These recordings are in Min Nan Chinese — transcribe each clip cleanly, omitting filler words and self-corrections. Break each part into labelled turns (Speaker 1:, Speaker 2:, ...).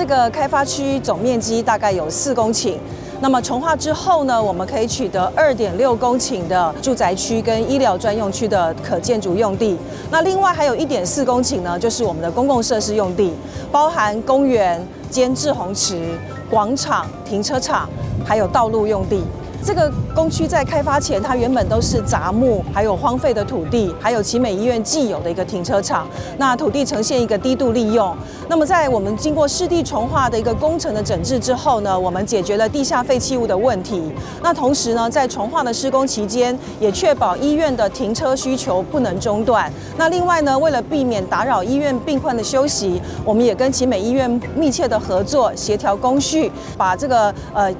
Speaker 1: 個開發區總面積大概有4公頃。那麼重劃之後呢，我們可以取得2.6公頃的住宅區跟醫療專用區的可建築用地。那另外還有1.4公頃呢，就是我們的公共設施用地，包含公園兼滯洪池、廣場、停車場，還有道路用地。這個工區在開發前，它原本都是雜木，還有荒廢的土地，還有奇美醫院既有的一個停車場。那土地呈現一個低度利用。那麼在我們經過市地重劃的一個工程的整治之後呢，我們解決了地下廢棄物的問題。那同時呢，在重劃的施工期間，也確保醫院的停車需求不能中斷。那另外呢，為了避免打擾醫院病患的休息，我們也跟奇美醫院密切的合作，協調工序，把這個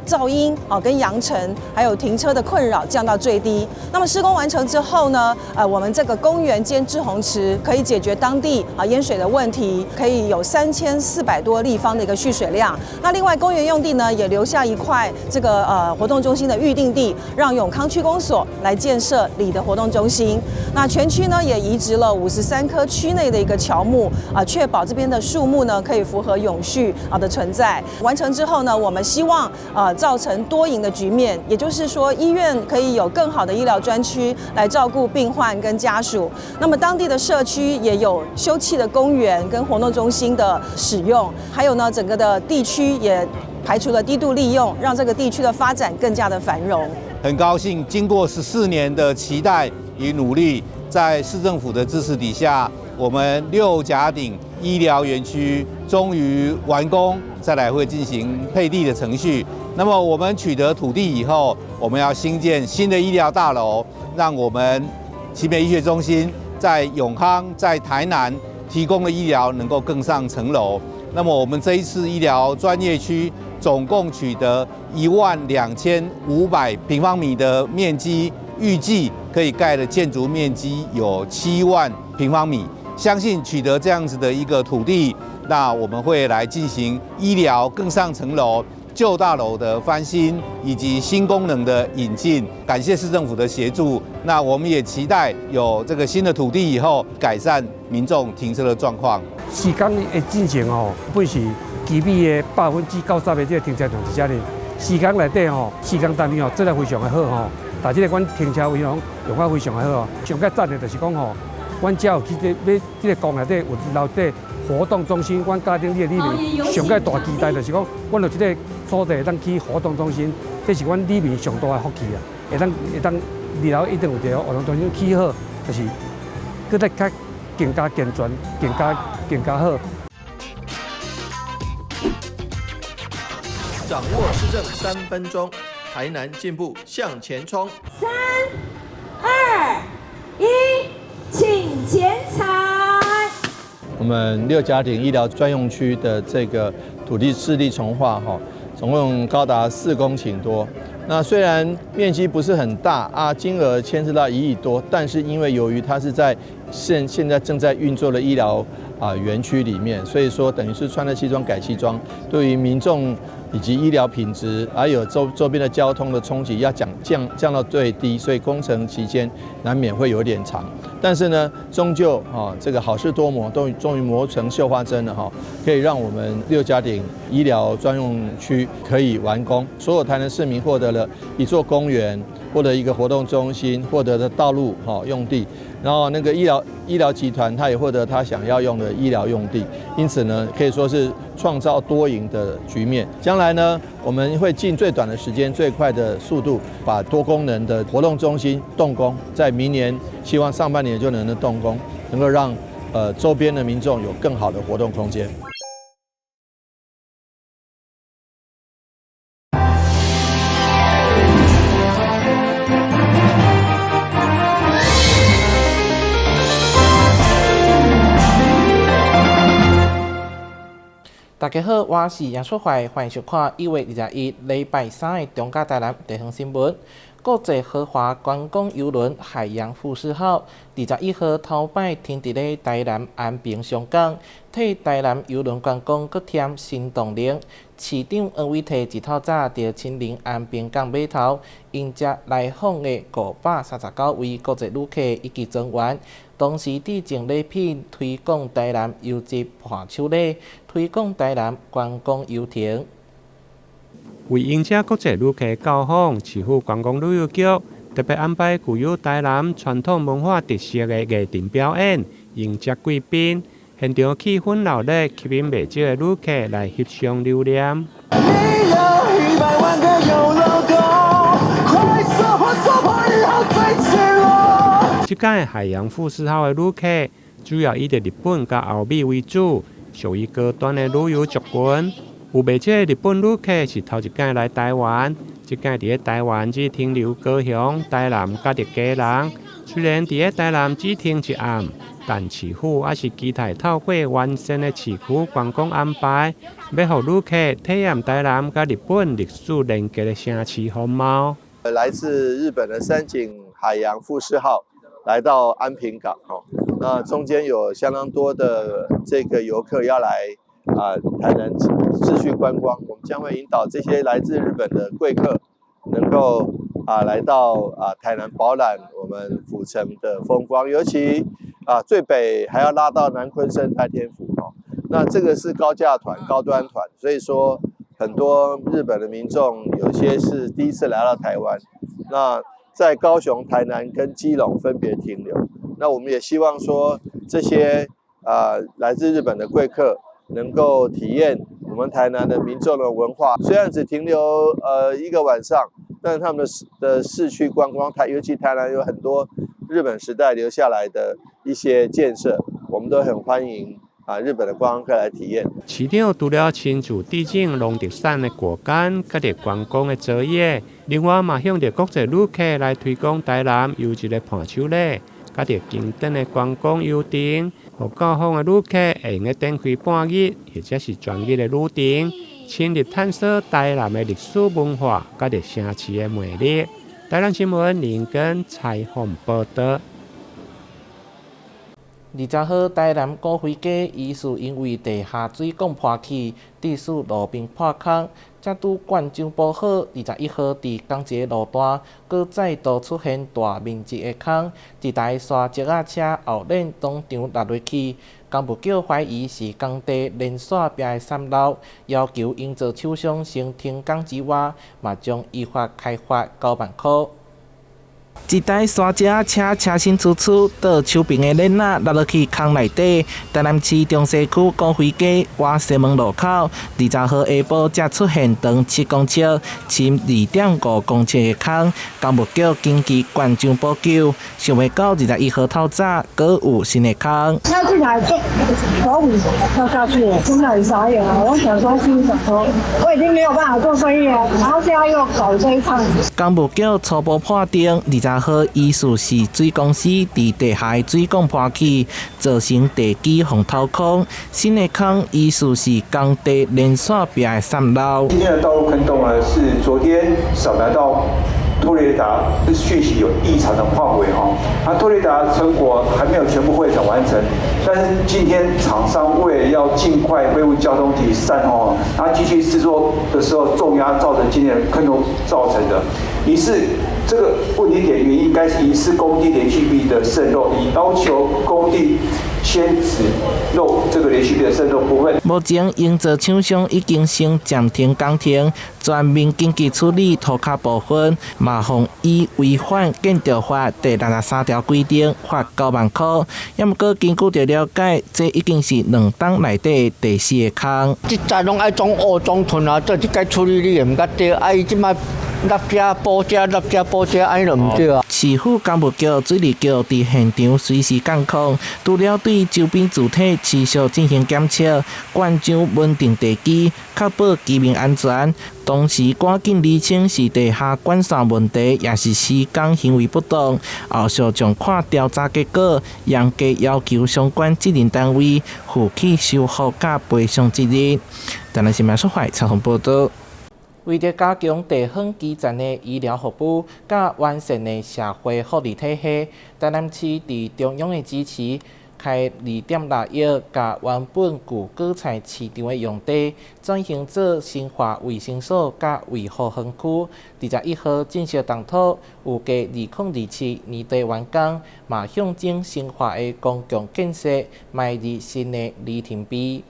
Speaker 1: 噪音啊跟揚塵，還有停車的困擾降到最低。那麼施工完成之後呢，我們這個公園兼滯洪池可以解決當地啊淹水的問題，可以有3400多立方的一個蓄水量。那另外公園用地呢，也留下一塊這個活動中心的預定地，讓永康區公所來建設里的活動中心。那全區呢也移植了53棵區內的一個喬木啊，確保這邊的樹木呢可以符合永續啊的存在。完成之後呢，我們希望造成多贏的局面，也就是說，醫院可以有更好的醫療專區來照顧病患跟家屬。那麼當地的社區也有休憩的公園跟活動中心的使用，還有呢，整個的地區也排除了低度利用，讓這個地區的發展更加的繁榮。
Speaker 2: 很高興，經過14年的期待與努力，在市政府的支持底下，我們六甲頂醫療園區終於完工，再來會進行配地的程序。那麼我們取得土地以後，我們要興建新的醫療大樓，讓我們奇美醫學中心在永康、在台南提供的醫療能夠更上層樓。那麼我們這一次醫療專業區總共取得1萬2500平方米的面積，預計可以蓋的建築面積有7萬平方米。相信取得這樣子的一個土地，那我們會來進行醫療更上層樓、舊大樓的翻新以及新功能的引進。感謝市政府的協助。那我們也期待有這個新的土地以後，改善民眾停車的狀況。
Speaker 3: 時間的進程哦，本是基美的90%的這個停車場佇遮哩。時間內底吼，時間單位吼做得非常的好吼，但這個阮停車位攏用啊非常的好哦。上較讚的就是講吼，阮遮有去這欲這個公內底有留這活動中心，阮家庭裡面上蓋大期待就是講，阮有這個所在會當去活動中心，這是阮里面上大的福氣啊！會當二樓一定有一個活動中心起好，就是閣再較更加健全、更加好。
Speaker 4: 掌握市政3分鐘，台南進步向前衝。
Speaker 5: 三、二、一，請剪彩。
Speaker 6: 我們六甲頂醫療專用區的這個土地市地重劃，哈，總共高達4公頃多。那雖然面積不是很大啊，金額牽涉到1億多，但是因為由於它是在現在正在運作的醫療啊園區裡面，所以說等於是穿了西裝改西裝，對於民眾以及醫療品質，還有周邊的交通的衝擊，要降到最低，所以工程期間難免會有點長。但是呢，終究啊，這個好事多磨，都終於磨成繡花針了哈，可以讓我們六甲頂醫療專用區可以完工，所有台南市民獲得了一座公園，獲得一個活動中心，獲得的道路哈用地，然後那個醫療集團他也獲得他想要用的醫療用地，因此呢，可以說是創造多贏的局面。將來呢，我們會盡最短的時間、最快的速度，把多功能的活動中心動工，在明年希望上半年就能動工，能夠讓周邊的民眾有更好的活動空間。
Speaker 7: 大家好，我是楊淑懷，歡迎收看1月21禮拜三的中嘉台南地方新聞。國際豪華觀光郵輪海洋富士號，21號頭擺停佇咧台南安平上港，替台南郵輪觀光閣添新動能。市長黃偉哲一透早就親臨安平港碼頭，迎接來訪的539位國際旅客以及船員，同時致贈禮品，推廣台南優質伴手禮，推廣台南觀光遊程。
Speaker 8: 為迎接國際旅客到訪，市府觀光旅遊局特別安排具有台南傳統文化特色的藝陣表演，迎接貴賓。現場氣氛鬧熱，吸引袂少的旅客來翕相留念。
Speaker 9: 你有100萬個遊樂狗，快說破說破以後再起落。
Speaker 8: 這擺海洋富士號的旅客主要以日本佮歐美為主，屬於高端的旅遊族群。有袂少日本旅客是頭一擺來台灣，這擺佇咧台灣只停留高雄、台南佮著基隆。雖然佇咧台南只停一暗，但市府猶是期待透過完善的市區觀光安排，欲予旅客體驗台南佮日本歷史連結的城市風貌。
Speaker 6: 來自日本的三井海洋富士號來到安平港，吼，那中間有相當多的這個遊客要來啊台南市區觀光，我們將會引導這些來自日本的貴客，能夠啊來到啊台南飽覽我們府城的風光，尤其啊最北還要拉到南鯤鯓代天府哦。那這個是高價團、高端團，所以說很多日本的民眾有些是第一次來到台灣，那在高雄、台南跟基隆分別停留。那我們也希望說這些啊來自日本的貴客能夠體驗我們台南的民眾的文化，雖然只停留一個晚上，但他們的市區觀光，尤其台南有很多日本時代留下來的一些建設，我們都很歡迎啊日本的觀光客來體驗。
Speaker 8: 市長除了親自致贈農特產的果乾，佮著觀光的茶葉，另外嘛向著國際旅客來推廣台南優質的伴手禮，佮著經典的觀光遊程，予到訪的旅客會用得展開半日或者是全日的旅程，深入探索台南的歷史文化，佮著城市的魅力。台南新聞林根採訪報道。
Speaker 7: 20號，台南鼓飛街疑似因為地下水管破去，致使路面破空，才拄灌漿補好。21號佇仝一个路段，閣再度出現大面積的空，一台沙石仔車後輪當場落落去。工務局懷疑是工地連線壁的滲漏，要求營造廠商先停工之外，嘛將依法開罰9萬箍。一台沙石仔車車身粗粗，倒手爿的鏈仔落落去空內底。台南市中西區鼓飛街倚西門路口，20號下晡才出現長7公尺、深2.5公尺的空。工務局緊急灌漿補救，想袂到21號透早，閣有新的空。
Speaker 10: 他這台就老五跳下去了，真的很傻眼啊！我想說，心想說，我已經沒有辦法做生意了，然後現在又搞這一趟。
Speaker 7: 工務局初步判定，20號疑似是水公司佇地下的水管破去，造成地基予掏空。新的空疑似是工地連線壁的滲漏。
Speaker 11: 今天的道路坑洞呢，是昨天掃描到托雷達訊息有異常的範圍哈，那托雷達成果還沒有全部匯總完成，但是今天廠商為了要盡快恢復交通及善後，然後繼續施作的時候重壓造成今天的坑洞造成的，疑似這個問題點原因應該是疑似工地連續壁的滲漏，已要求工地先止漏這個連續壁的滲漏部分。
Speaker 7: 目前營造廠商已經先暫停工程，全面緊急處理塗跤部分，嘛予以違反建築法第63條規定，罰9萬箍。猶毋過根據著了解，這已經是2冬內底第四个空。
Speaker 12: 這在攏愛裝烏裝吞啊，這這該處理你也毋較對，啊伊這擺落遮補遮，落遮補遮，按呢就毋對啊。
Speaker 7: 市府工務局、水利局佇現場隨時監控，除了對周邊柱體持續進行檢測、灌漿穩定地基，確保居民安全。同時，趕緊釐清是地下管線問題，抑是施工行為不當。後續將看調查結果，嚴格要求相關責任單位負起修復佮賠償責任。台南新聞蘇懷採訪報道。為著加強地方基層的醫療服務，佮完善的社會福利體系，台南市佇中央的支持，開2.6億，共原本舊果菜市場的用地轉型做新化衛生所佮衛護園區。21號正式動土，預計2027年底完工，嘛象徵新化的公共建設邁入新的里程碑。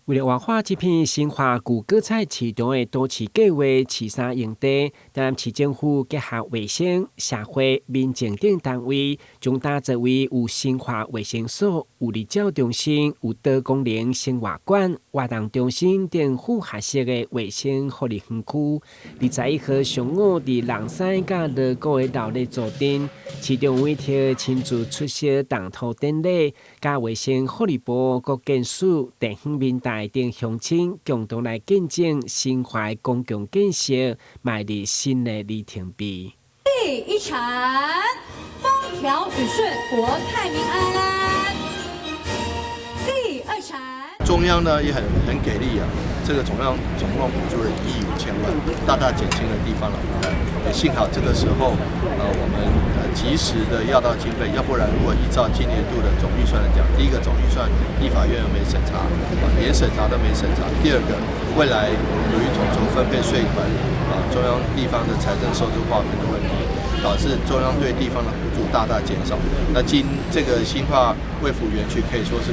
Speaker 13: 為了活化這片新化舊果菜市場的都市計畫市三用地，台南市政府結合衛生、社會、民政等單位，將打造為有新化衛生所、有日照中心、有多功能生活館、活動中心等複合式的衛生福利園區。21號上午，佇龍山佮鑼鼓的鬧熱助陣，市長委託親自出席動土典禮，佮衛生福利部國健署、地方民代等鄉親共同來見證新化公共建設邁入新的里程碑。
Speaker 14: 第一場，風調雨順，國泰民安。第二場，
Speaker 6: 中央呢也很給力啊，這個總共補助了1億5千萬，大大減輕了地方的負擔。也幸好這個時候，我們及時的要到經費，要不然如果依照今年度的總預算來講，第一個總預算立法院又沒審查，連審查都沒審查。第二個，未來由於統籌分配稅款，中央地方的財政收支劃分的問題，導致中央對地方的補助大大減少。那今這個新化衛福園區可以說是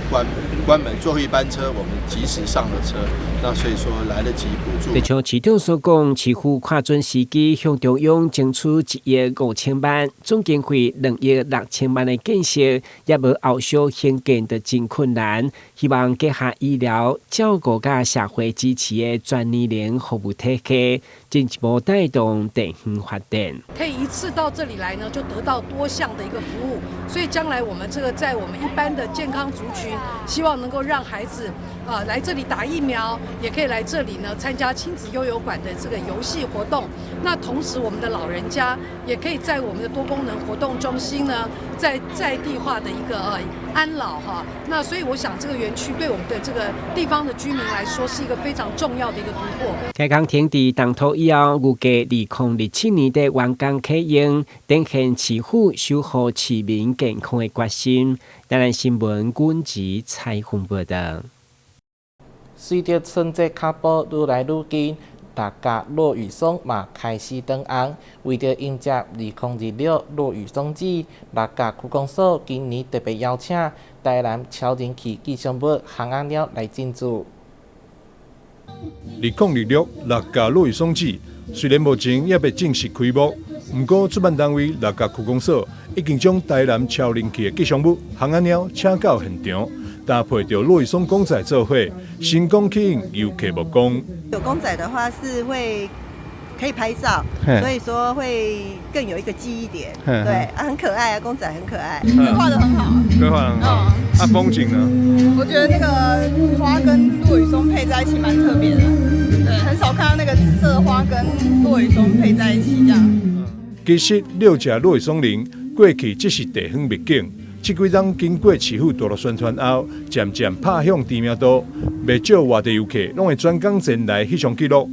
Speaker 6: 關門最後一班車，我們及時上了車，那所以說來得及補助。
Speaker 13: 就像市長所講，市府看準時機向中央爭取1億5千萬，總經費2億6千萬的建設，也無後續興建的真困難。希望結合醫療照顧佮社會支持的全年齡服務體系，進一步帶動地方發展。
Speaker 15: 可以一次到這裡來呢，就得到多項的一個服務，所以將來我們這個在我們一般的健康族群，希望能夠讓孩子啊來這裡打疫苗，也可以來這裡呢參加親子悠遊館的這個遊戲活動。那同時，我們的老人家也可以在我們的多功能活動中心呢，在地化的一個安老哈。那所以我想，這個園區對我們的這個地方的居民來說，是一個非常重要的一個突破。
Speaker 13: 該工程佇動土以後，預計2027年底完工啟用，展現市府守護市民健康的決心。台南新聞軍籍採訪報道。
Speaker 7: 隨著春節腳步愈來愈近，六甲落羽松嘛開始轉紅。為著迎接2026落羽松節，六甲區公所今年特別邀請台南超人氣吉祥物烘仔貓來進駐。
Speaker 16: 2026六甲落羽松節雖然目前猶未正式開幕，毋過主辦單位六甲區公所已經將台南超人氣的吉祥物烘仔貓請到現場，搭配著落羽松公仔做伙，成功吸引遊客目光。
Speaker 17: 有公仔的話是會可以拍照，所以說會更有一個記憶點。對啊，很可愛啊，公仔很可愛。
Speaker 18: 規劃得很好，
Speaker 16: 規劃得很好。啊，風景呢？
Speaker 18: 我覺得那個花跟落羽松配在一起蠻特別的，對，很少看到那個紫色的花跟落羽松配在一起這樣。
Speaker 16: 其實六甲落羽松林過去只是地方秘境，這幾冬經過市府大力宣傳後，漸漸拍響知名度，袂少外地遊客攏會專工前來翕相記錄。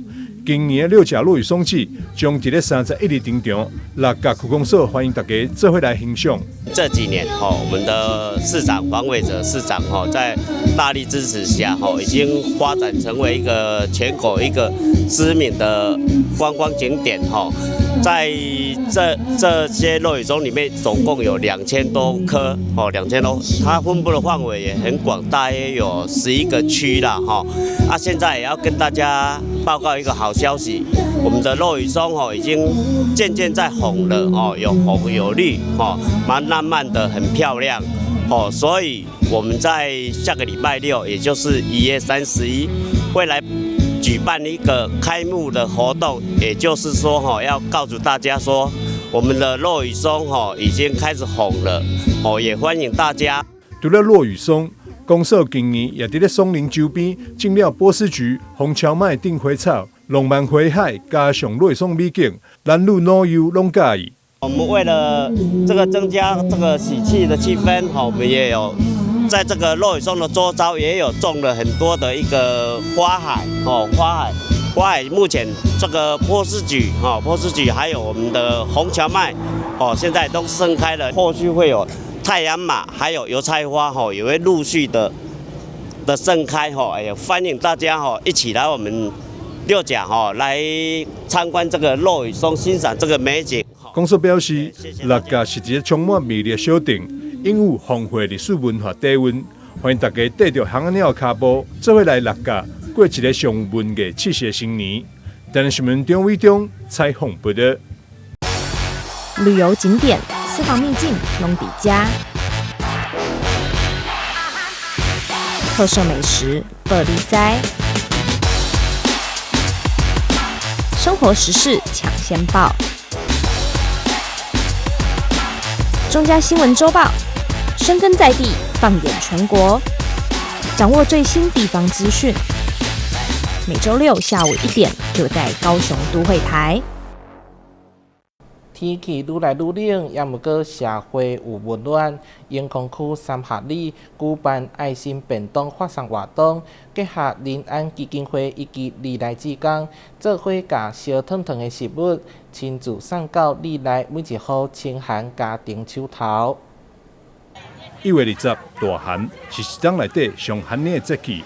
Speaker 16: 今年的六甲落羽松節將佇咧31日登場，六甲區公所歡迎大家做伙來欣賞。
Speaker 19: 這幾年，吼，我們的市長黃偉哲市長，吼，在大力支持下，吼，已經發展成為一個全國一個知名的觀光景點，吼。在這些落羽松裡面，總共有2000多棵，哦，2000多，它分布的範圍也很廣，大約有11個區啦，吼。啊，現在也要跟大家報告一個好消息，我們的落羽松，吼，已經漸漸在紅了，哦，有紅有綠，哦，蠻浪漫的，很漂亮，哦，所以我們在下個禮拜六，也就是1月31，會來舉辦一個開幕的活動，也就是說，吼，要告訴大家說，我們的落羽松，吼，已經開始紅了，哦，也歡迎大家。
Speaker 16: 除了落羽松，公所今年也佇咧松林周邊種了波斯菊、紅蕎麥等花草，浪漫花海加上落羽松美景，男女老幼攏佮意。
Speaker 19: 我們為了這個增加這個喜氣的氣氛，吼，我們也有在這個落羽松的周遭也有種了很多的一個花海，哦，花海。外，目前這個波斯菊，哈，波斯菊還有我們的紅蕎麥，哦，現在都盛開了。後續會有太陽馬，還有油菜花，哈，也會陸續的盛開，哈，也歡迎大家，哈，一起來我們六甲，哈，來參觀這個落羽松，欣賞這個美景。
Speaker 16: 公所表示，六甲是一个充滿魅力的小鎮，擁有豐富歷史文化底蘊，歡迎大家綴著蜂仔鳥跤步，做伙來六甲過一个上有文藝氣息的新年。台南新聞張偉忠採訪報道。
Speaker 20: 旅遊景點、私房秘境攏佇遮，特色美食報你知，生活時事搶先報，中嘉新聞週報，深耕在地，放眼全國，掌握最新地方資訊。每週六下午1點，就在高雄都會台。
Speaker 7: 天氣愈來愈冷，也毋過社會有溫暖。永康區三合里舉辦愛心便當發送活動，結合仁安基金會以及里內志工，做伙共燒燙燙的食物，親自送到里內每一戶清寒家庭手頭。
Speaker 16: 1月20，大寒是一冬內底上寒冷的節氣，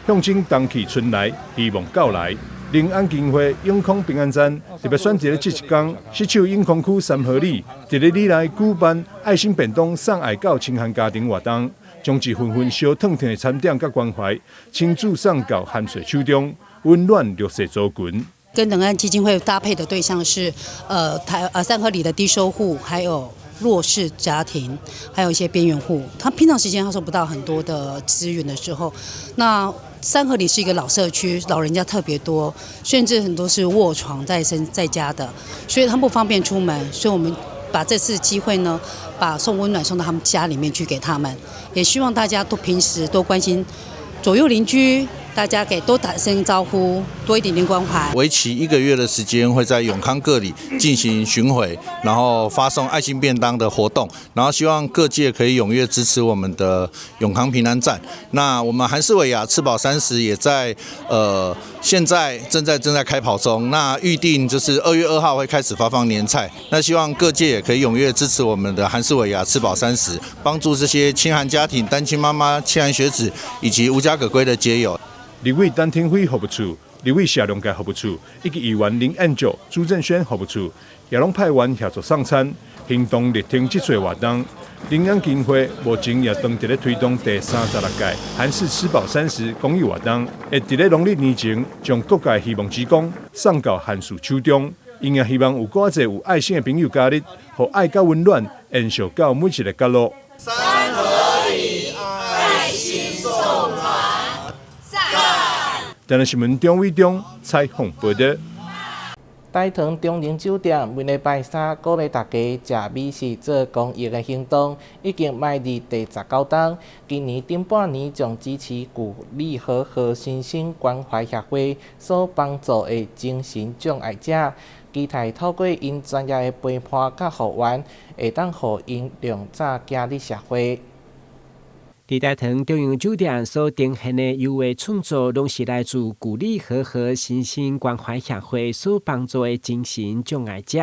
Speaker 16: 象徵冬去春來，希望到來。仁安基金會永康平安站特別選擇這一天，攜手永康區三合里，佇咧里內舉辦愛心便當送愛到清寒家庭活動，將一份份燒燙燙的餐點佮關懷，親自送到寒水手中，溫暖弱勢族群。
Speaker 21: 跟仁安基金會搭配的對象是，三合里的低收戶，還有弱勢家庭，還有一些邊緣戶。他平常時間他收不到很多的資源的時候，那三合里是一個老社區，老人家特別多，甚至很多是臥床在身在家的，所以他們不方便出門。所以我們把這次機會呢，把送溫暖送到他們家裡面去給他們，也希望大家都平時多關心左右鄰居。大家給多打聲招呼，多一點點關懷。
Speaker 22: 為期一個月的時間，會在永康各里進行巡迴，然後發送愛心便當的活動，然後希望各界可以踴躍支持我們的永康平安站。那我們韓式尾牙吃飽30也在現在正在開跑中。那預定就是2月2號會開始發放年菜。那希望各界也可以踴躍支持我們的韓式尾牙吃飽三十，幫助這些清寒家庭、單親媽媽、清寒學子以及無家可歸的街友。
Speaker 16: 立委陳亭妃服務處、立委謝龍介服務處以及議員林彥祖、朱正軒服務處，也攏派員協助送餐，行動力挺這次活動。仁安基金會目前也正佇咧推動第36屆韓式吃飽三十公益活動，會佇咧農曆年前將各界希望之光送到寒士手中。𪜶也希望有閣較濟有愛心的朋友加入，予愛佮溫暖延續到每一个角落。
Speaker 9: 三合里愛心送暖，讚！
Speaker 16: 台南新聞張偉忠採訪報道。
Speaker 7: 大唐中寧酒店每禮拜三鼓勵大家食美食做公益的行動，已經邁入第19冬。今年頂半年將支持鼓勵和和新生關懷協會所幫助的精神障礙者，期待透過𪜶專業的陪伴佮後援，會當予𪜶量早行入社會。
Speaker 13: 佇大唐中榮酒店所呈現的優惠創作，攏是來自鼓勵和和新生關懷協會所幫助的精神障礙者。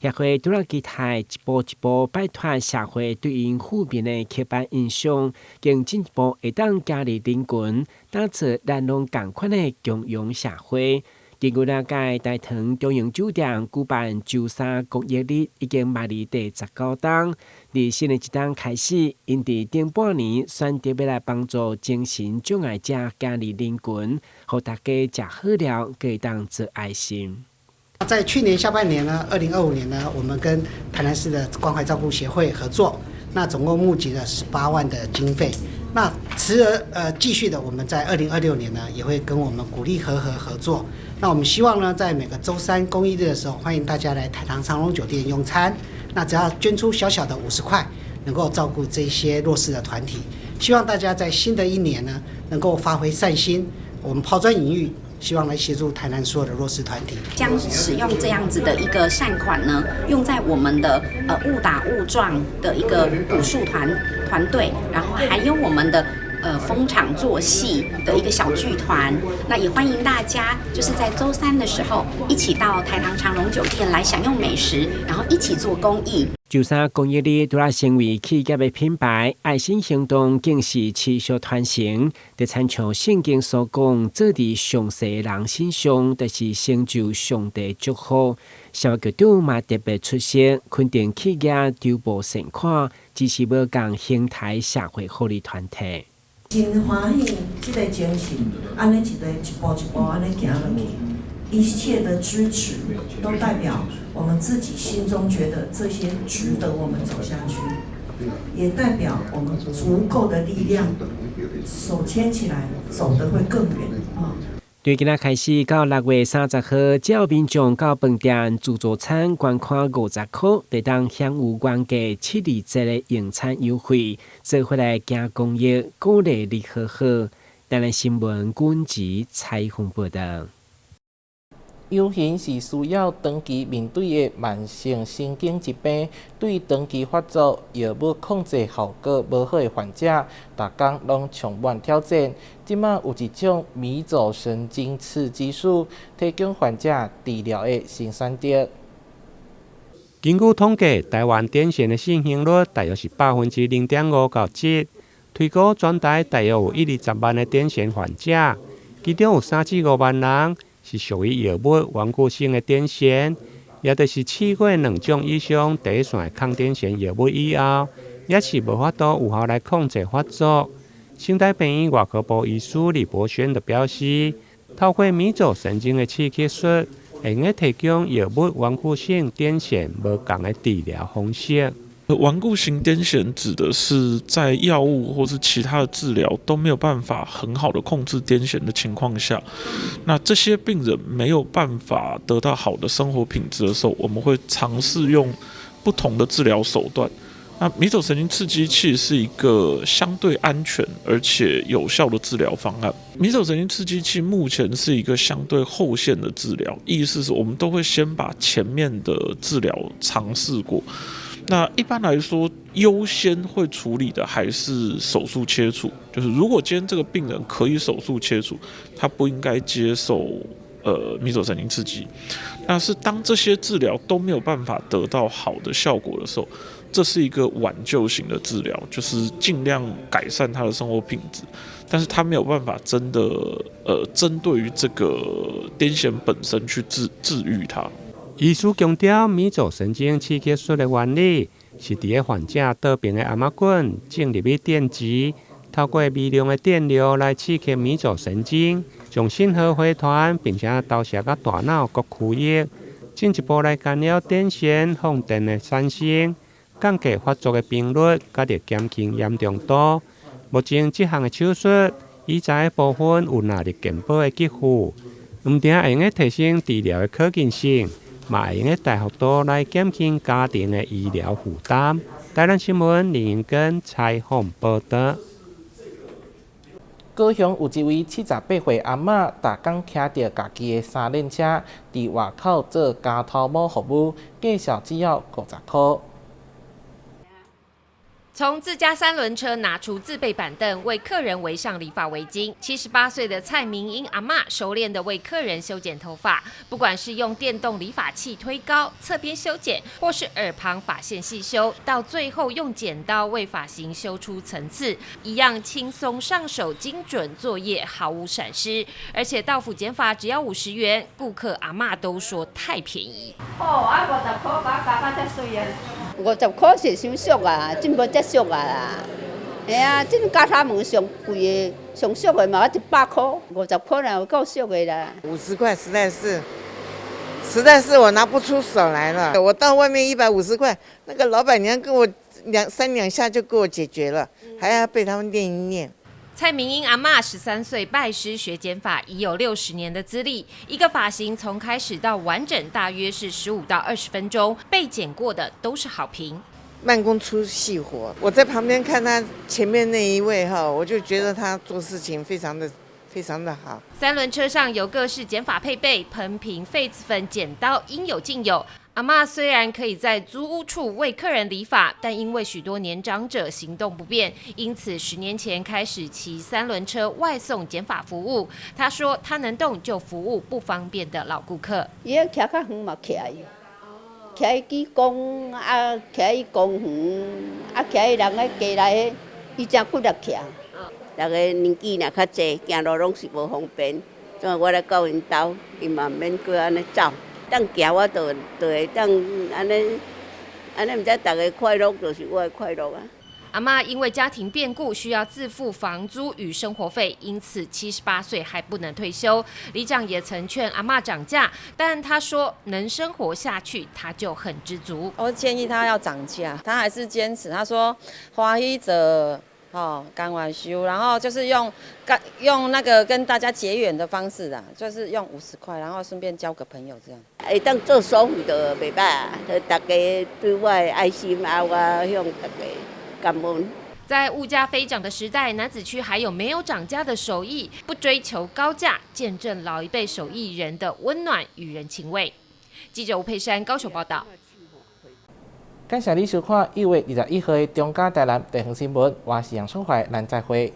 Speaker 13: 協會除了期待一步一步擺脫社會對𪜶負面的刻板印象，更進一步會當加入人群，打造咱攏仝款的共融社會。根據了解，大唐中榮酒店舉辦週三公益日，已經邁入第19冬。佇新的一冬開始，𪜶佇頂半年選擇欲來幫助精神障礙者加入人群，予大家食好料，閣會當做愛心。
Speaker 23: 在去年下半年呢，2025年呢，我們跟台南市的關懷照顧協會合作，那總共募集了18萬的經費。那持而繼續的，我們在2026年呢，也會跟我們鼓勵和和合作。那我們希望呢，在每個週三公益日的時候，歡迎大家來台糖長榮酒店用餐。那只要捐出小小的50塊，能夠照顧這些弱勢的團體。希望大家在新的一年呢，能夠發揮善心，我們拋磚引玉，希望來協助台南所有的弱勢團體。
Speaker 24: 將使用這樣子的一個善款呢，用在我們的誤打誤撞的一個武術團隊，然後還有我們的逢場作戲的一個小劇團。那也歡迎大家就是在週三的時候一起到台糖長榮酒店來享用美食，然後一起做公益。
Speaker 13: 舟山公益日除了成為企業的品牌，愛心行動更是持續傳承。就親像聖經所講，做佇上勢的人身上，就是成就上帝祝福。社會局長嘛特別出席，肯定企業籌募善款，支持無仝形態社會福利團體。
Speaker 1: 真歡喜，這个精神，按呢一个一步一步按呢行落去，一切的支持都代表我們自己心中覺得這些值得我們走下去，也代表我們足夠的力量，手牽起來走得會更遠啊。
Speaker 13: 對今仔開始到6月30號，只要民眾到飯店自助餐捐款50箍，就當享有原價7.2折的用餐優惠，做伙來行公益，鼓勵你好好。台南新聞軍籍採訪報道。
Speaker 7: 養眩是需要長期面對的慢性神經疾病，對長期發作藥物控制效果無好的患者，逐工攏充滿挑戰。這馬有一種迷走神經刺激術，提供患者治療的新選擇。
Speaker 8: 根據統計，台灣癲癇的盛行率大約是0.5%到7%，推估全台大約有120萬的癲癇患者，其中有3至5萬人是屬於藥物頑固性的癲癇，也就是試過兩種以上第一線的抗癲癇藥物以後，也是無法度有效來控制發作。成大病院外科部醫師李博軒就表示，透過迷走神經的刺激術，會用提供藥物頑固性癲癇無仝的治療方式。
Speaker 2: 頑固性癲癇指的是在藥物或是其他的治療都沒有辦法很好的控制癲癇的情況下，那這些病人沒有辦法得到好的生活品質的時候，我們會嘗試用不同的治療手段。那迷走神經刺激器是一個相對安全而且有效的治療方案。迷走神經刺激器目前是一個相對後線的治療，意思是我們都會先把前面的治療嘗試過。那一般來說，優先會處理的還是手術切除。就是如果今天這個病人可以手術切除，他不應該接受迷走神經刺激。那是當這些治療都沒有辦法得到好的效果的時候，這是一個挽救型的治療，就是盡量改善他的生活品質，但是他沒有辦法真的針對於這個癲癇本身去治癒它。
Speaker 8: 醫師強調，迷走神經刺激術的原理是佇个患者倒爿的頷仔骨種入去電極，透過微量的電流來刺激迷走神經，將信號回傳，並且投射到大腦各區域，進一步來干擾癲癇放電的產生，降低發作的頻率，佮減輕嚴重度。目前這項的手術已在部分有納入健保的給付，毋但會用得提升治療的可見性，嘛會用得大幅度來減輕家庭的醫療負擔。台南新聞林英根採訪報道。
Speaker 7: 高雄有一位78歲阿嬤，逐工騎著家己的三輪車，佇外口做剪頭毛服務，價數只要50箍。
Speaker 3: 從自家三輪車拿出自備板凳，為客人圍上理髮圍巾。78歲的蔡明英阿嬤熟練地為客人修剪頭髮，不管是用電動理髮器推高、側邊修剪，或是耳旁髮線細修，到最後用剪刀為髮型修出層次，一樣輕鬆上手、精準作業，毫無閃失。而且到府剪髮只要50元，顧客阿嬤都說太便宜。
Speaker 4: 哦，啊50箍把我夾到遮媠啊！50箍是傷俗啊，真無遮俗啊啦。嘿啊，這剪頭毛上貴的、上俗的嘛，100箍，50箍若有夠俗的啦。
Speaker 25: 50塊實在是我拿不出手來了。我到外面150塊，那個老闆娘跟我兩三兩下就給我解決了，還要被他們念一念。
Speaker 3: 蔡明英阿嬤13歲拜師學剪髮，已有60年的資歷。一個髮型從開始到完整，大約是15到20分鐘。被剪過的都是好評。
Speaker 25: 慢工出細活，我在旁邊看他前面那一位哈，我就覺得他做事情非常的非常的好。
Speaker 3: 三轮车上有各式剪发配备，喷瓶、痱子粉、剪刀，应有尽有。阿嬷虽然可以在租屋处为客人理发，但因为许多年长者行动不便，因此10年前开始骑三轮车外送剪发服务。她说：“她能动就服务不方便的老顾客。”
Speaker 4: 伊徛较远嘛，徛去，徛去公啊，徛去公园啊，徛去人个家内，伊真骨力徛。
Speaker 5: 逐个年纪若较济，行路拢是无方便，怎啊我来到𪜶兜，伊嘛毋免阁按呢走。当行我就会当按呢，按呢毋知逐个快乐，就是我的快乐啊。
Speaker 3: 阿嬷因为家庭变故需要自付房租与生活费，因此78岁还不能退休。里长也曾劝阿嬷涨价，但她说能生活下去，她就很知足。
Speaker 10: 我建议他要涨价，他还是坚持。他说欢喜做，哦，甘愿受，然后就是用那个跟大家结缘的方式啦，就是用50块，然后顺便交个朋友这样。
Speaker 5: 会当做所费就袂䆀啊，就大家对我的爱心啊，我向大家感恩。
Speaker 3: 在物价飞涨的时代，楠梓区还有没有涨价的手艺？不追求高价，见证老一辈手艺人的温暖与人情味。记者吴佩珊高雄报道。
Speaker 7: 感谢你收看1月21号的中嘉台南地方新闻，我是杨淑怀，咱再会。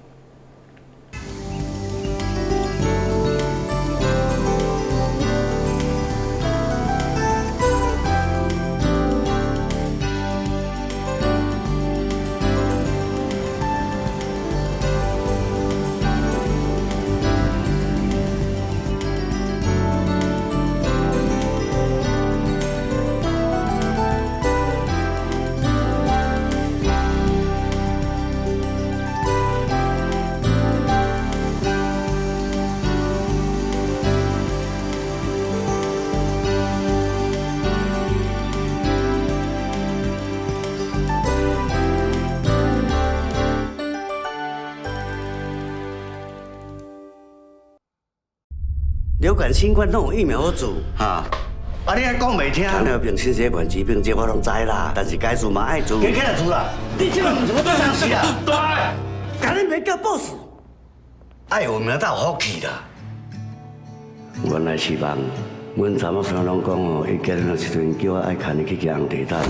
Speaker 11: 流感、新冠拢有疫苗好做，
Speaker 12: 哈。啊，你还讲袂听？
Speaker 11: 糖尿病、心血管疾病，这我拢知啦。但是该做嘛爱做。
Speaker 12: 加起来做啦！你这个毋是我对上司啊！
Speaker 11: 对，共你袂叫 boss，爱有名才有福气啦。原来是梦，阮查某孙拢讲哦，伊结婚的时阵叫我爱牵伊去骑红地毯。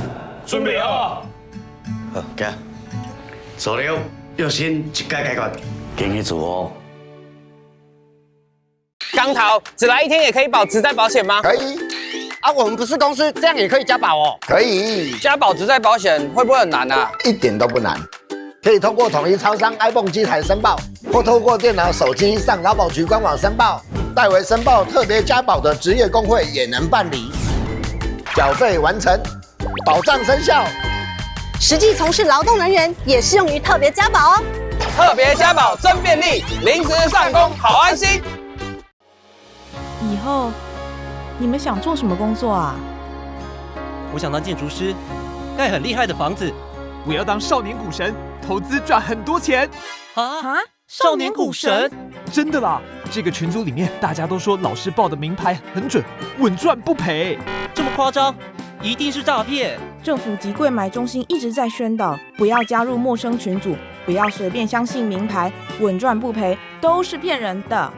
Speaker 12: 准备好。好，行。数了，药新一概解决，紧去做哦。
Speaker 14: 钢头，只来一天也可以保职灾保险吗？
Speaker 26: 可以。
Speaker 14: 啊，我们不是公司，这样也可以加保哦。
Speaker 26: 可以。
Speaker 14: 加保职灾保险会不会很难啊？
Speaker 26: 一点都不难，可以通过统一超商 iPhone 机台申报，或透过电脑、手机上劳保局官网申报。代为申报特别加保的职业工会也能办理。缴费完成，保障生效。
Speaker 27: 实际从事劳动人员也适用于特别加保哦。
Speaker 14: 特别加保真便利，临时上工好安心。
Speaker 28: 以后你们想做什么工作啊？
Speaker 29: 我想当建筑师，盖很厉害的房子。
Speaker 30: 我要当少年股神，投资赚很多钱。
Speaker 29: 啊？少年股神？
Speaker 30: 真的啦！这个群组里面大家都说老师报的明牌很准，稳赚不赔。
Speaker 29: 这么夸张？一定是诈骗！
Speaker 28: 政府及柜买中心一直在宣导，不要加入陌生群组，不要随便相信明牌，稳赚不赔都是骗人的。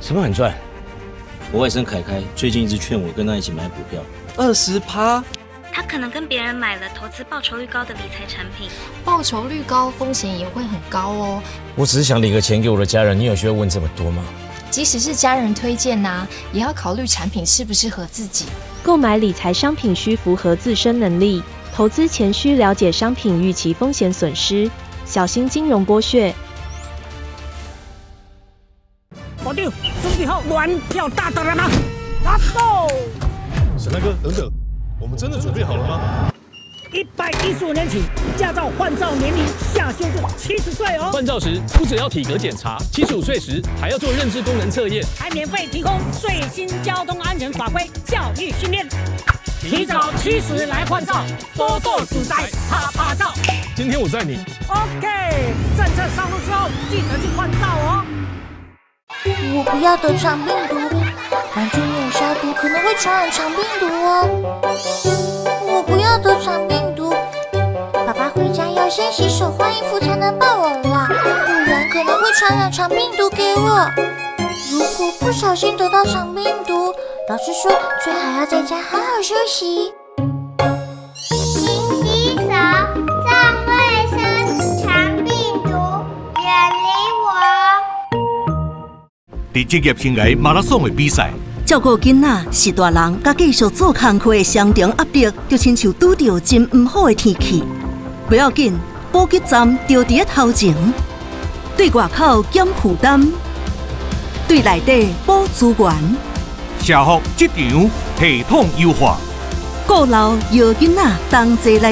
Speaker 31: 什么很赚？我外甥凯凯最近一直劝我跟他一起买股票，20%。
Speaker 32: 他可能跟别人买了投资报酬率高的理财产品，
Speaker 33: 报酬率高，风险也会很高哦。
Speaker 31: 我只是想领个钱给我的家人，你有需要问这么多吗？
Speaker 33: 即使是家人推荐呐，也要考虑产品适不适合自己。
Speaker 20: 购买理财商品需符合自身能力，投资前需了解商品预期风险损失，小心金融剥削。
Speaker 34: 部长，准备好玩票大单了吗？Let's go！
Speaker 16: 沈大哥，等等，我们真的准备好了吗？115
Speaker 34: 年起，驾照换照年龄下修至70岁哦。
Speaker 35: 换照时不只要体格检查，75岁时还要做认知功能测验，
Speaker 34: 还免费提供最新交通安全法规教育训练。提早70来换照，多多自在趴趴造。
Speaker 35: 今天我载你。
Speaker 34: OK，政策上路之后，记得去换照哦。
Speaker 36: 我不要得肠病毒，环境没有消毒可能会传染肠病毒哦。我不要得肠病毒，爸爸回家要先洗手换衣服才能抱我啦，不然可能会传傳染腸病毒給我。如果不小心得到腸病毒，老師說最好要在家好好休息。
Speaker 1: 勤洗手，重衛生，腸病毒遠離我。
Speaker 2: 佇職業生涯馬拉松的比賽，
Speaker 4: 照顧囡仔是大人佮繼續做工課的雙重壓力，就親像拄著真毋好的天氣。無要緊，補給站就佇咧頭前，對外口減負擔，對內底補資源。
Speaker 2: 社福職場系統優化，
Speaker 4: 顧老搖囡仔同齊來。